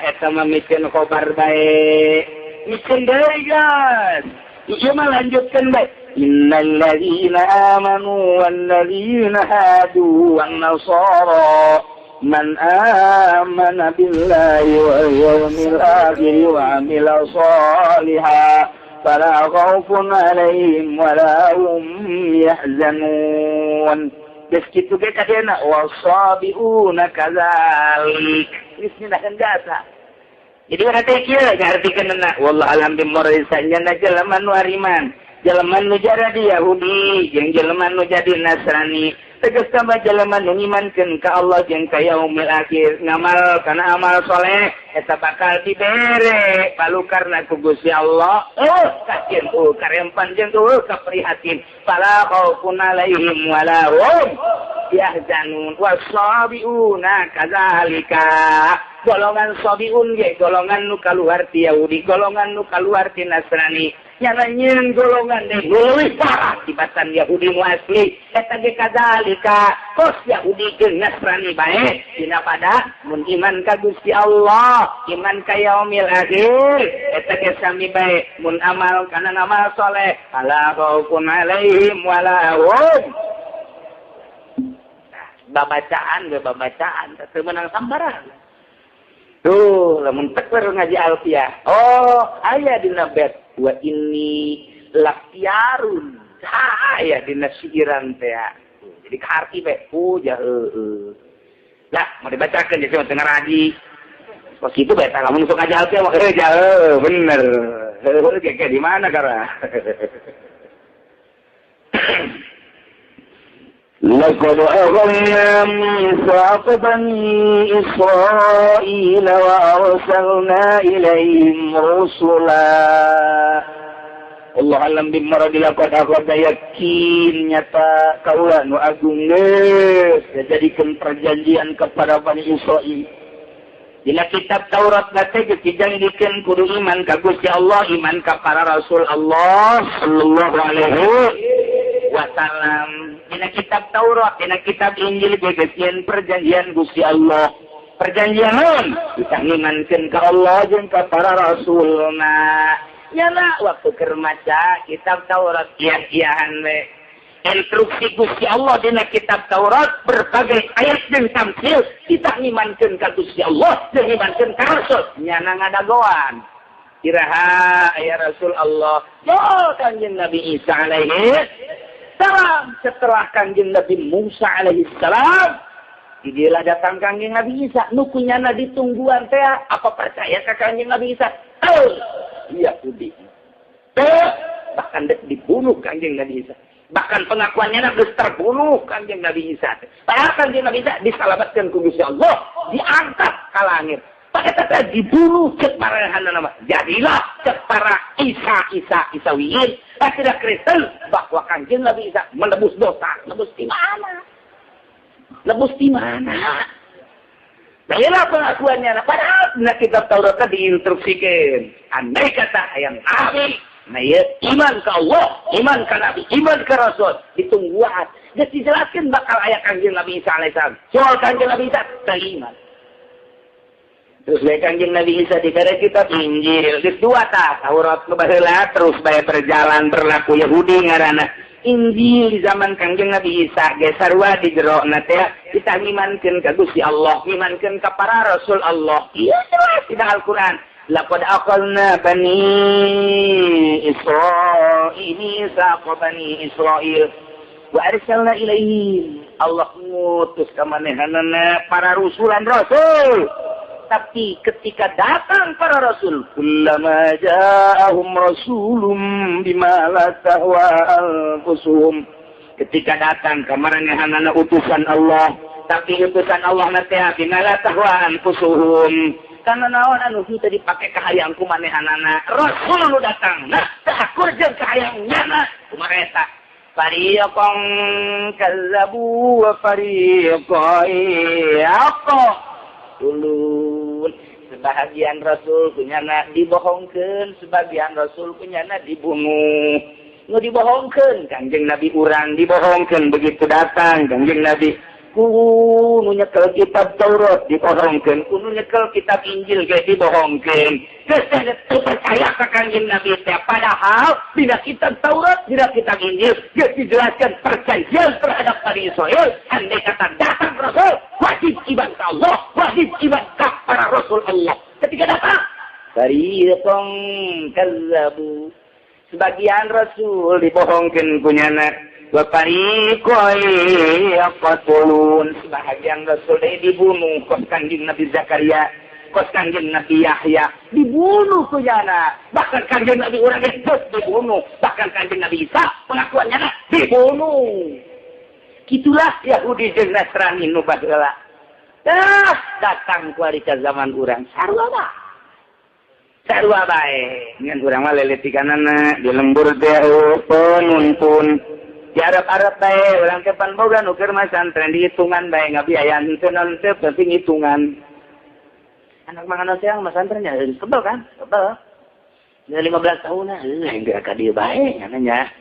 eta mah mikeun khobar bae. Mikeun deui geus. Ieu mah lanjutkeun bae. Innal ladzina amanu wal ladzina hadu wan nasara man amana billahi wal yawmil akhir wa amila shalihan fala khaufun alaihim wala hum yahzanun. Geus kitu ge kadena wasabiuna kadzalik. Geus nindahkeun jasa. Jadi urang teh kieu ngartikeunna wallahu alam bimurisa nya jelema nu ariman, jelema nu jadi Yahudi jeung jelema nu jadi Nasrani. Tegas tambah jelema nu ngimankeun ka Allah jeung ka yaumil akhir, ngamal kana amal soleh eta bakal dibere palukarna ku Gusti Allah. Kajeun tuh karempan jeung tuh kaprihatin. Fala khaufun alaihim wala hum yahzanun wasabiuna kadzalika. Golongan sabiun ge golongan nu kaluar ti Yahudi, golongan nu kaluar ti Nasrani. Nyana nyeun golongan deui leuwih parah tibatan Yahudi nu asli. Eta ge kadzalika kos Yahudi jeung Nasrani bae dina pada mun iman ka Gusti Allah, iman ka yaumil akhir, eta ge sami bae mun amal kana amal soleh, fala khaufun alaihim wala hum. Babacaan ge babacaan teu meunang sambaran. Tuh, lamun tek baru ngaji alfiah. Oh, aya dina bet wa inni lakyarun. Aya dina siiran teh. Jadi kaarti be, oh ja heueuh. Lah, mau dibacakeun jadi teu ngaraji. Kos kitu bae tah lamun sok ngaji alfiah mah heueuh ja heueuh, bener. Heueuh ge di mana kara? لقد أخذنا ميثاق بني إسرائيل وأرسلنا إليهم رسلا. Allah alam bimaradi laqad akhadna yakin nyata kaula nu agung geus dijadikeun perjanjian kepada Bani Israil. Dina kitab Taurat teh geus dijanjikeun kudu iman ka Gusti Allah, iman ka para rasul Allah sallallahu alaihi wasallam. Dina kitab Taurat, dina kitab Injil geus perjanjian Gusti Allah. Perjanjian naon? Kita ngimankeun ka Allah jeung ka para rasulna. Nyana waktu keur maca kitab Taurat iah-iahan we. Instruksi Gusti Allah dina kitab Taurat berbagai ayat jeung tamsil kita ngimankeun ka Gusti Allah jeung ngimankeun ka rasul. Nyana ngadagoan. Iraha aya Rasul Allah. Yo Kanjeng Nabi Isa alaihi salam. Setelah Kanjeng Nabi Musa alaihi salam, didilah datang Kanjeng Nabi Isa. Nu kunyana ditungguan teh, apa percaya ka Kanjeng Nabi Isa? Yahudi. Bahkan dek dibunuh Kanjeng Nabi Isa. Bahkan pengakuannya geus terbunuh Kanjeng Nabi Isa. Padahal Kanjeng Nabi Isa diselamatkan ku Gusti Allah, diangkat ka langit. Pakai teh dibunuh cek marehanna mah. Jadilah cek para Isa Isa Isawiyin, tidak Kristen bahwa Kanjeng Nabi Isa menebus dosa. Nebus di mana? Nebus di mana? Baiklah pengakuannya. Padahal dina kitab Taurat diinstruksikan. Andai kata ayam nabi, nah ya, iman ke Allah, iman ke Nabi, iman ke Rasul, ditungguan. Geus dijelaskeun bakal aya Kanjeng Nabi Isa alaihissalam. Soal Kanjeng Nabi Isa teu iman. Terus bae Kanjeng Nabi Isa dibere kitab Injil. Geus dua tah, Taurat nu baheula terus bae berjalan berlaku Yahudi ngaranna. Injil di zaman Kanjeng Nabi Isa ge sarua di jerona teh kita ngimankeun ka Gusti Allah, ngimankeun ka para rasul Allah. Ieu jelas dina Al-Qur'an. Laqad aqalna bani Israil, misaqa bani Israil wa arsalna ilaihim. Allah ngutus ka manehanana para rusulan rasul. Tapi ketika datang para rasul, kullama ja'ahum rasulum bima la tahwa anfusuhum. Ketika datang kamarenehanana utusan Allah Tapi utusan Allah na teh bima la tahwa anfusuhum. Karena naon anu henteu dipake kahayang ku manehanana. Rasul nu datang nah teu akur jeung kahayang nyana. Kumaha eta? Fariqan kazzabu wa fariqan yaqtulun. Sebahagian rasul kunyana dibohongkeun, sebagian rasul kunyana dibunuh. Nu dibohongkeun Kangjeng Nabi urang dibohongkeun begitu datang Kangjeng Nabi ku nu nyekel kitab Taurat dibohongkeun, ku nu nyekel kitab Injil ge dibohongkeun. Geus teu percaya ka Kangjeng Nabi teh padahal dina kitab Taurat, dina kitab Injil geus dijelaskan percaya terhadap Bani Israil, andai kata datang rasul wajib iman ka Allah, wajib iman ka para rasul Allah. Ketika datang fariqan kazzabu, sebagian rasul dibohongkeun kunyana, wa fariqan yaqtulun, sebagian rasul dibunuh kos Kangjeng Nabi Zakaria, kos Kangjeng Nabi Yahya dibunuh kunyana, bahkan Kangjeng Nabi urang geus dibunuh, bahkan Kangjeng Nabi Isa pengakuannya dibunuh. Kitulah Yahudi jeung Nasrani nu baheula. Dah datang kuari ka zaman urang sarua bae. Sarua bae. Ngan urang mah leletikanana di lembur teh penuntun. Di Arab-Arab bae urang teh pan boga nu keur mah santren dihitungan bae ngabiayaan henteu naon teh penting hitungan. Anak mangan siang mah santren nya kebel kan? Kebel. Udah 15 tahun nah, heuh ka dieu bae nya.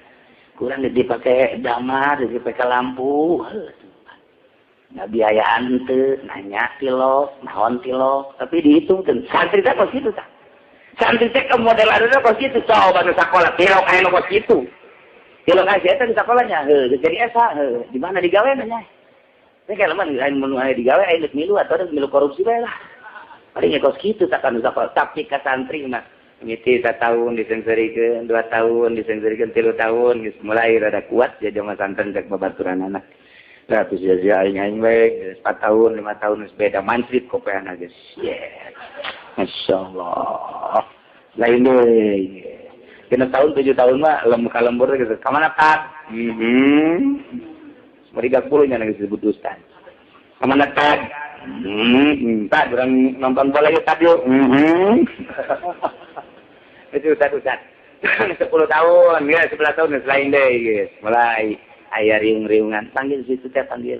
Kurang dipakai damar, dipakai lampu. Nggak biayaan teu, nanya tilok, naon tilok, tapi dihitung teu. Santri teh kos kitu tah. Santri teh ke model aduna kos kitu, coba nu sakola tilok aya nu kos kitu. Tilok aya eta di sakolanya, heuh, jadi esa, heuh, di mana digawe nya. Teh kalaman lain mun aya digawe aya geus milu atuh geus milu korupsi bae lah. Paling kos kitu tah kan nu sakola, tapi ka santri mah mimiti 1 tahun disengserikeun, 2 tahun disengserikeun, 3 tahun geus mulai rada kuat jadi mah santen cek babaturan anak. Lah terus sia aing-aing bae 4 tahun, 5 tahun geus beda mansrit kopeana geus. Yeah. Masyaallah. Lain deui. 6 tahun, 7 tahun mah lem ka lembur geus ka mana Pak? Heeh. Mari 30 nya geus disebut ustaz. Ka mana Pak? Tak urang nonton bola yuk tadi yuk. Itu ustaz. 10 tahun, ya 11 tahun selain deh, guys. Mulai aya riung-riungan, panggil situ teh panggil.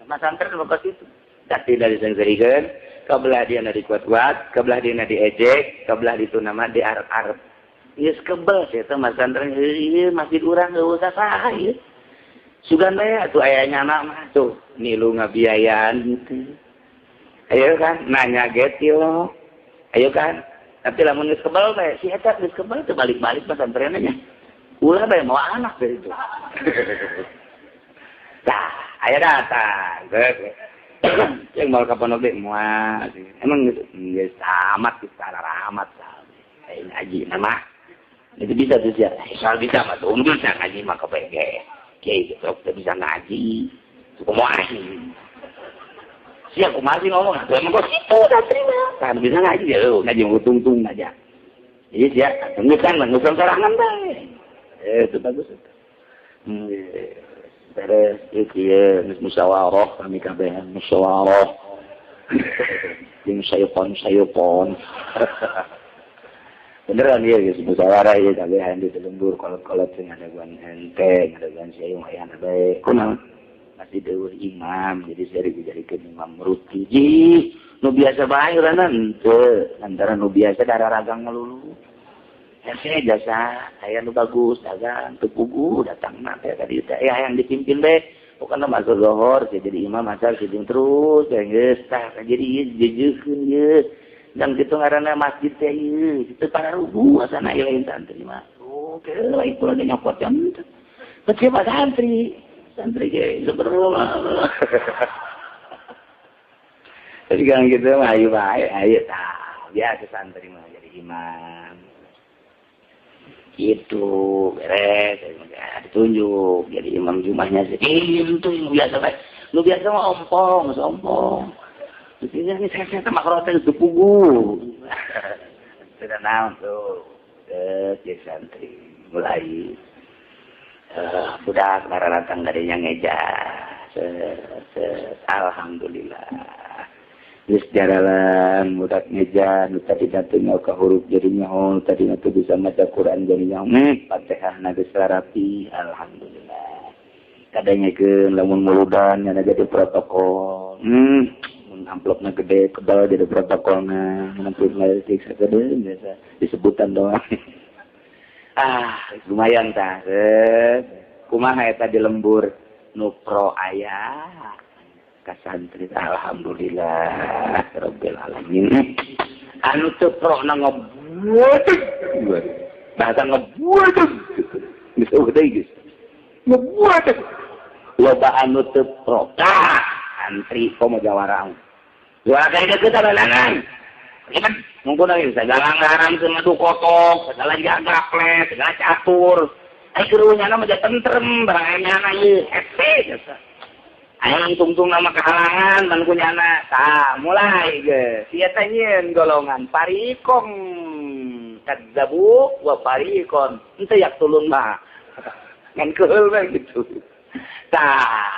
Mas santren kos itu. Tapi dari sengserikeun, kabelah dia dikuat-kuat, kabelah dia diejek, kabelah ditu nama di arep-arep. Geus kebel sih eta mas santren, ieu masjid urang eueuh saha ieu. Sugan bae atuh aya nyana mah tuh nilu ngabiayaan gitu. Ayo kan nanya ge tilok. Ayo kan. Tapi lamun geus kebel bae si eta geus kebel teu balik-balik pesantrenna nya. Ulah bae mawa anak dari itu. Tah, aya datang. Yang mau ka pondok deui moal. Emang geus tamat geus amat aing ngaji mah. Itu bisa tuh sia. Soal bisa mah tuh bisa ngaji mah kepege. Kiai gitu teu bisa ngaji. Kumaha siang kumaha sih ngomong atuh emang kok situ santri mah. Kan bisa ngaji ya eueuh ngaji tungtung aja. Iya sia, tunggukan mah ngusung sorangan bae. Itu bagus itu. Beres ieu kieu geus musyawarah kami kabehan musyawarah. Jeung sayupon. Beneran ieu geus musyawarah ieu kabehan di lembur kolot-kolot sing ngadaguan ente, ngadaguan sia hayang bae. Kunaon? Masih deueuh imam, jadi saya dijadikeun imam ruti. Jih, nu biasa bae urang henteu, lantaran nu biasa dararagang melulu. Hese jasa, aya nu bagus dagang, teu puguh datang mah teh tadi teh ya yang dipimpin bae. Pokona masuk zohor, saya jadi imam asal siding terus, geus tah jadi ieu jejeukeun ieu. Dan kitu ngaranna masjid teh ieu, kitu pararuguh asana ieu lain santri mah. Oh, ke lain pula ge nyokot jam teh. Kecewa santri. Santri ge sebenarnya. Jadi kan gitu mah ayo bae, ayo tah. Biasa santri mah jadi imam. Gitu, beres, ditunjuk jadi imam jumahnya sih. Itu yang biasa bae. Lu biasa mah ompong, sompong. Ini saya sama krote itu pugu. Sudah naon tuh. Jadi santri mulai budak maranatang dari yang ngeja Set, alhamdulillah. Geus jaralan budak ngeja nu tadi teu nyaho ka huruf jadi nyaho, tadi teu bisa maca Quran jadi nyaho. Fatihah na geus rapi, alhamdulillah. Kadanyakeun lamun muludan nya jadi protokol. Mun amplopna gede kebal jadi protokolna, mun amplopna leutik sagede biasa disebutan doang. Ah, lumayan tah. Kumaha eta di lembur nu pro aya ka santri, alhamdulillah rabbil alamin. Anu teu pro na ngebuat bahasa ngebuat geus eueuh deui geus ngebuat loba anu teu pro tah antri komo jawara juara ka kita balangan kan mungkin lagi segala ngaran ngadu kotok segala gaple segala catur ai keur nyana mah tentrem barang nyana ieu hese biasa. Aing tungtung nama kehalangan ban ku nyana tah mulai ge sia teh nyieun golongan parikong kadzabu wa parikon henteu yak tulung mah ngan keheul we gitu tah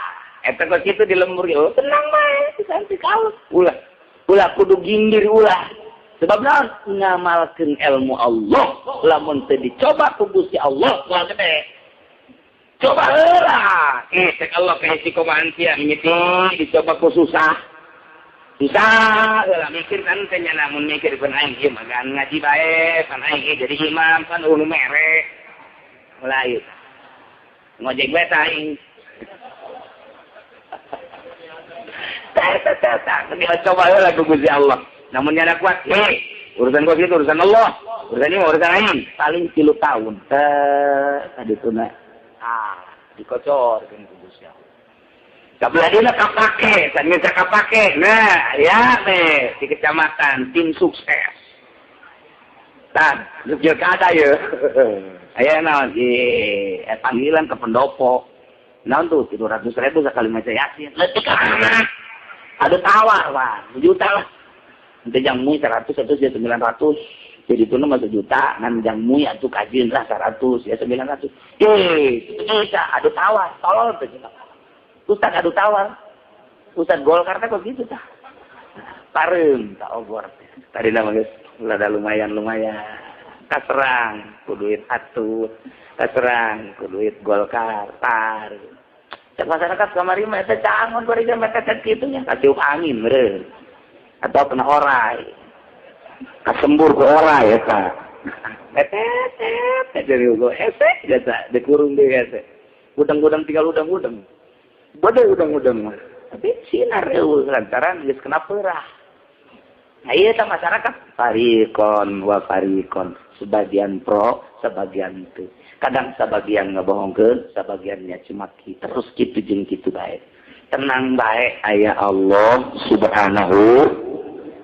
eta kok kitu di lembur ge tenang mah santai kaos ulah ulah kudu gindir ulah sebab naon ngamalkeun ilmu Allah lamun teu dicoba ku Gusti Allah moal gede. Coba heula. Cek Allah ka hiji kumaha sia mimiti dicoba ku susah. Susah heula mikir kan teh nya lamun mikir pun aing ieu mah ngaji bae, pan aing ieu jadi imam pan nu mere. Mulai. Ngojek bae tah aing. Tah tah tah coba heula ku Gusti Allah. Namun nyana kuat, hei, urusan gua gitu urusan Allah. Urusan ini urusan aing. Paling 3 tahun. Tadi tuna. Ah, dikocorkeun ku Gusti Allah. Kabelah dina kapake, san geus kapake. Nah, ya teh di kecamatan tim sukses. Tan, geus kada ye. Aya naon panggilan ke pendopo. Naon tuh 300.000 sakali maca Yasin. Leutik amat. Ada tawar, Pak. Juta lah. Ente jang mui 100 atau ya 900. Jadi itu mah sejuta, ngan jang mui atuh kajieun lah 100 ya 900. Bisa adu tawar, tolol teh cenah. Ustaz adu tawar. Ustaz Golkar teh kok gitu tah. Pareum tak obor. Tadi mah geus rada lumayan-lumayan. Kaserang ku duit atut, kaserang ku duit Golkar, tar. Cek masyarakat kamari mah eta cangon bari jam eta kitu nya, katiup angin meureun. Atau kena orai. Kasembur ke orai eta. Tetet dari ugo hese jasa dikurung deui hese. Udang-udang tinggal udang-udang. Bade udang-udang mah. Tapi sinar eueuh lantaran geus kena peurah. Nah ieu tah masyarakat farikon wa farikon, sebagian pro, sebagian teu. Kadang sebagian ngebohongkeun, sebagiannya cemaki. Terus kitu jeung kitu bae. Tenang bae aya Allah Subhanahu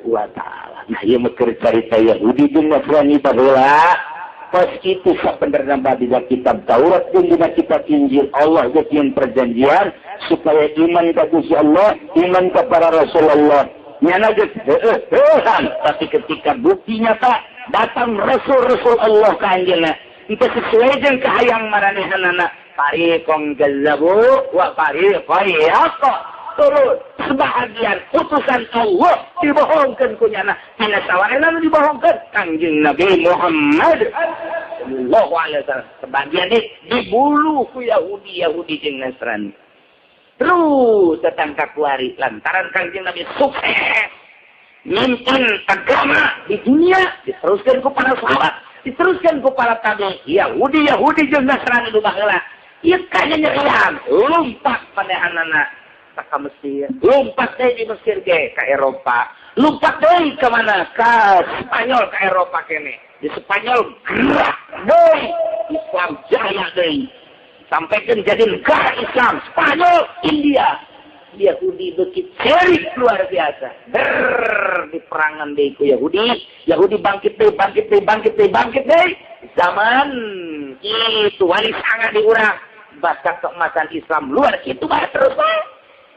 wa ta'ala. Nah ieu mah keur carita Yahudi jeung Nasrani baheula. Pas kitu sabenerna mah dina kitab Taurat jeung dina kitab Injil Allah geus nyieun perjanjian supaya iman ka Gusti Allah, iman ka para Rasulullah. Nyana geus heueuhan, tapi ketika bukti nyata datang rasul-rasul Allah ka anjeunna, teu sesuai jeung kahayang maranehanana. Fariqon kazzabu wa fariqon yaqo. Turun sebahagian utusan Allah dibohongkeun ku nyana. Dina sawarena nu dibohongkeun Kangjeng Nabi Muhammad sallallahu alaihi wasallam. Sebagian dibulu ku Yahudi, Yahudi jeung Nasrani. Terus datang ka kuari lantaran Kangjeng Nabi sukses mimpin agama di dunia, diteruskan ku para sahabat, diteruskan ku para tabi'in. Yahudi, Yahudi jeung Nasrani nu baheula. Ieu kanya nyerian, lumpat panehanana ka Mesir, lumpat deui di Mesir ge ka Eropa, lumpat deui ka mana? Ka Spanyol, ka Eropa kene. Di Spanyol gerak deui Islam jaya deui. Sampaikan jadi negara Islam Spanyol, India. Yahudi beuki cerik luar biasa. Ber di perangan deui ku Yahudi. Yahudi bangkit deui, bangkit deui, bangkit deui, bangkit deui. Zaman itu wali sanga di urang. Baca keemasan Islam luar kitu bae terus bae.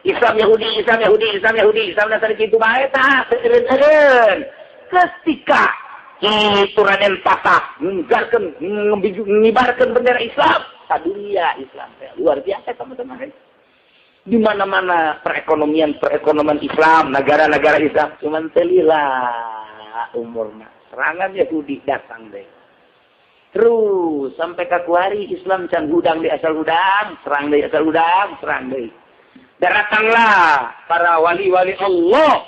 Islam Yahudi, Islam Yahudi, Islam Yahudi, Islam Nasrani kitu bae tah eureun-eureun. Ketika itu Raden Patah ngibarkeun bendera Islam ka dunia Islam teh luar biasa teman-teman. Di mana-mana perekonomian Islam, negara-negara Islam cuman telila umurna. Serangan Yahudi datang deh. Terus sampai ke kuari Islam can hudang di asal hudang, serang di asal hudang, serang deh. Datanglah para wali-wali Allah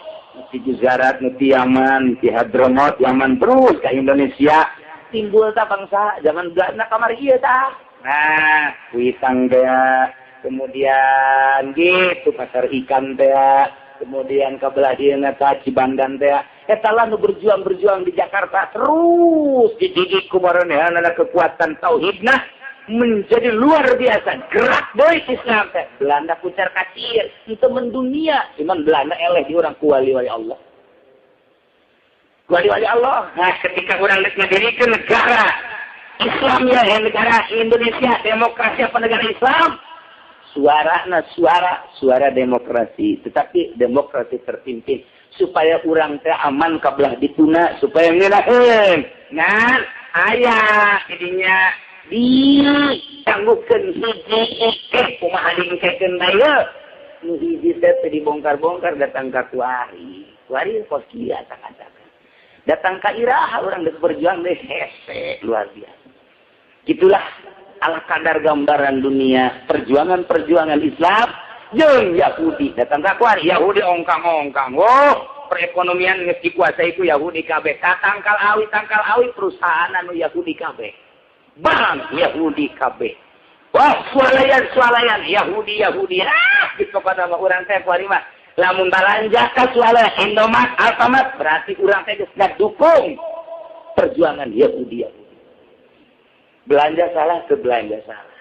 di Gujarat, di Yaman, di Hadramaut, Yaman terus ke Indonesia. Timbul ta bangsa zaman Belanda kamari ieu tah. Nah, kuitang teh, kemudian gitu pasar ikan teh, kemudian ke belah dieu tah Cibandan teh. Eta lah nu berjuang-berjuang di Jakarta terus dididik ku maranehna kekuatan tauhidna menjadi luar biasa. Gerak deui Islam teh. Belanda kucar kacir, itu mendunia. Cuman Belanda eleh di urang ku wali-wali Allah. Wali-wali Allah. Nah, ketika orang ngadirikeun negara Islam ya, negara Indonesia, demokrasi apa negara Islam? Suarana suara demokrasi, tetapi demokrasi terpimpin supaya urang teh aman kabelah dituna, supaya ngeunaheun. Nah, aya jadinya ditangguhkeun hiji ike kumaha diengkekeun bae. Nu hiji teh dibongkar-bongkar datang ka kuari. Kuari kos kieu kata-kata. Datang ke iraha orang geus berjuang deh hese luar biasa. Gitulah ala kadar gambaran dunia perjuangan-perjuangan Islam jeung Yahudi. Datang ka kuari Yahudi ongkang-ongkang. Oh, perekonomian geus dikuasai ku Yahudi kabeh. Tangkal awi perusahaan anu Yahudi kabeh. Bank Yahudi kabeh. Wah, swalayan Yahudi. Ah, gitu pada mah urang teh kuari mah. Lamun balanja ka swalayan Indomaret, Alfamart berarti urang teh geus dukung perjuangan Yahudi. Belanja salah ke belanja salah.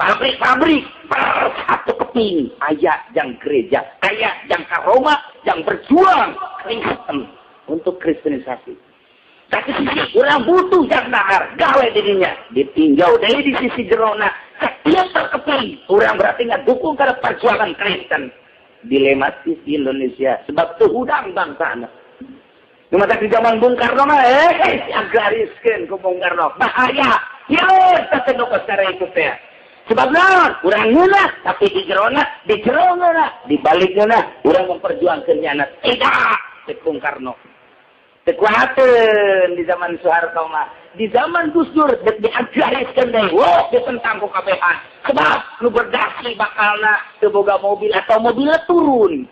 Pabrik-pabrik per satu keping aya jang gereja, aya jang ka Roma, jang berjuang Kristen untuk kristenisasi. Satu sisi urang butuh jang dahar gawe dirinya ditinjau dari di sisi jerona setiap terkeping urang berarti nggak dukung karena perjuangan Kristen. Dilematis di Indonesia sebab tuh hudang bangsa. Cuma di zaman Bung Karno mah gariskeun ku Bung Karno bahaya. Ya tetep secara ikut ya. Sebab naon urang ngeunah tapi di jerona di jero ngeunah di balik ngeunah urang memperjuangkeun nyana tidak cek Bung Karno. Teu kuateun di zaman Soeharto mah. Di zaman Gus Dur diagariskeun deui. Wah, ditentang ku kabehan. Sebab nu berdasi bakalna teu boga mobil atau mobilna turun.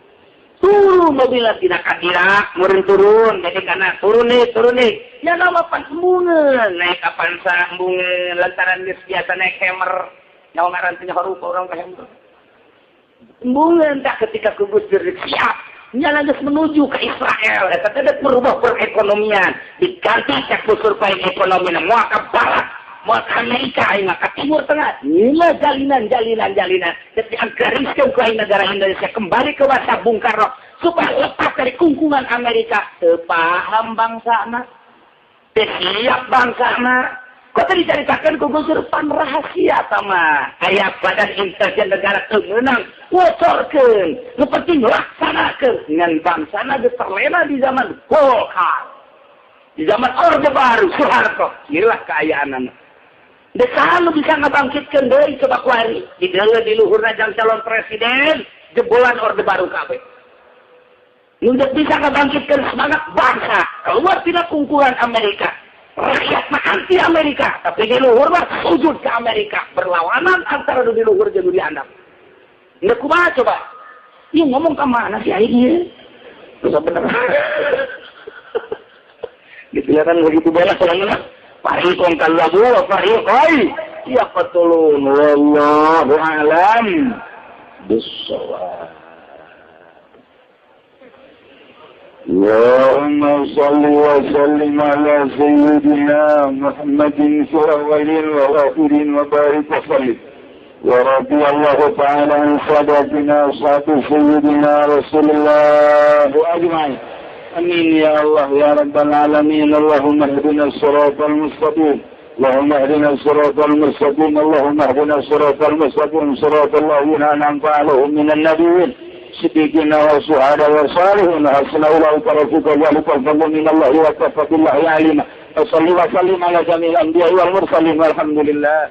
Turun mobilna tina kadirak, meureun turun jadi kana turun nih. Ya nama pan embungeun, naik Avanza embungeun lantaran geus biasa naik Hammer. Nyawa ngaran teh nyaho urang ka Hammer. Embungeun tah ketika ku Gus Dur siap. Nyala geus menuju ke Israel, eta teh merubah perekonomian, diganti cek survei ekonomi moal ka barat, moal ka Amerika aing ka Timur Tengah. Nila jalinan. Jadi gariskeun ku aing negara Indonesia kembali ke masa Bung Karno supaya lepas dari kungkungan Amerika. Teu paham bangsana. Teu siap bangsana. Kok tadi diceritakan ku Gus Dur pan rahasia tama. Aya badan intelijen negara teu meunang bocorkeun. Nu penting laksanakeun ngan bangsana geus terlena di zaman Golkar. Di zaman Orde Baru Soeharto. Inilah kaayaanana. Deuk nu bisa ngabangkitkeun deui coba kuari. Di deuleu di luhurna jang calon presiden jebolan Orde Baru kabeh. Nu bisa ngabangkitkeun semangat bangsa keluar tina kungkungan Amerika. Rakyat mah anti Amerika, tapi di luhur mah sujud ke Amerika. Berlawanan antara di luhur jeung di handap. Nggak kumaha coba? Ieu ngomong ka mana sih aing ieu? Terus bener. Dikeliatan begitu bola soalnya. Fariqun kazzabu wa fariqun yaqtulun wallahu a'lam bissawab. اللهم صل وسلم على سيدنا محمد في الأولين والآخرين وبارك وسلم. ورضي الله تعالى عن ساداتنا أصحاب سيدنا رسول الله أجمعين. آمين يا الله يا رب العالمين. اللهم اهدنا الصراط المستقيم، اللهم اهدنا الصراط المستقيم، اللهم اهدنا الصراط المستقيم، صراط الذين أنعمت عليهم من النبيين صديقنا وشهداء وصالحين حسن أولئك رفيقا ذلك الفضل من الله وكفى بالله عليما. وصلي وسلم على جميع الأنبياء والمرسلين والحمد لله.